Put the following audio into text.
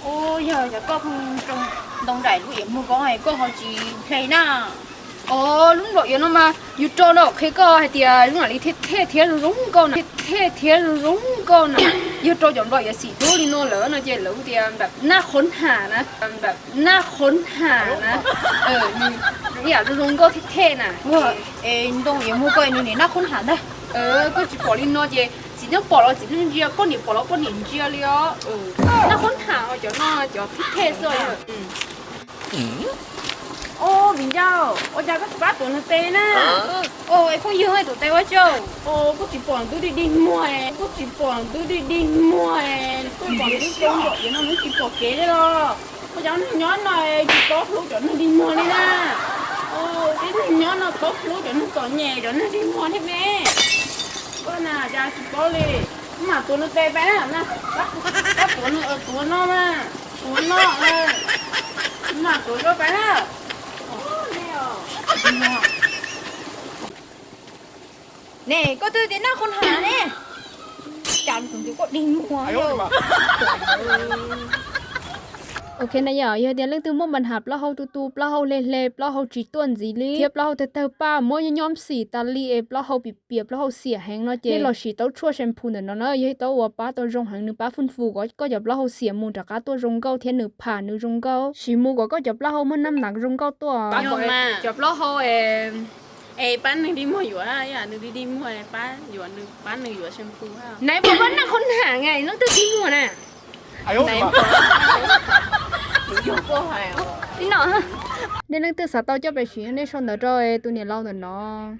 Yog cov koj ntoo nraim lub iav muag ko koj ho tsis hle na. Os, lub nplaum iav no mas yus rau no qhia koj hais tias zoo li thej thiab zoo zoo nkauj na, thej thiab zoo zoo nkauj na. Yog rau cov nplaum iav xim hlub li no lawm no ces lawv tias npam naj qhov ham na, npam naj qhov ham na. Ib yam zoo zoo nkauj thej thej na. Es ntoo iav muag ko nws niam naj qhov ham ntag. Koj tsis pom li no ces txiv neej pom los txiv neej ntsia, poj niam pom los poj niam ntsia li os. Naj qhov ham cov no cov thej thej xwb. Os, viv ncaus, ua cas koj tsis pab tuav nws tes na? Es phooj ywg, tuav tes ua cas? Kuj tsis pom ntub dig dig muag, kuj tsis pom ntub dig dig muag, kuj pom ntub rau nraum iav no nws tsis pom kev li los. Ua cas neeg nyob no tsis paub hlub cov neeg dig muag li na? Tib neeg nyob no paub hlub cov neeg txom nyem cov neeg dig muag thiab me. Koj na cas tsis paub li. Mam tuav nws tes pais na, koj tuav nws tuav no mas, tuav no, mam tuav zoo pais na. Ne, koj twb tias naj qhov ham ne, cas tus ntawd koj dig muag. Ok na yom, yog tias leej twg muaj npa nham plaub hau tu tu, plaub hau hle hle, plaub hau tsis tuaj ntxiv li thiab plaub hau tawg tawg paj muab nyob nyob xim tas li es plaub hau pim piam plaub hau xiam heev no ces nej los sim tau tshuaj shampoo ntawm no na, yog ib tau uas pab tau zoo heev, nws pab fwj fwm kom koj cov plaub hau xiam mus rov qab tuaj zoo nkauj thiab nws pham nws zoo nkauj, sim mus kom koj cov plaub hau muaj naj nham zoo nkauj tuaj. Cov plaub hau es pab neeg dig muag yuav, nws dig dig muag pab yuav, pab nws yuav shampoo. Nais puas pab naj qhov ham, leej twg dig muag na? Nej leej twg xav tau coj pais siv nej sau ntawv rau tus niam laus ntawm no.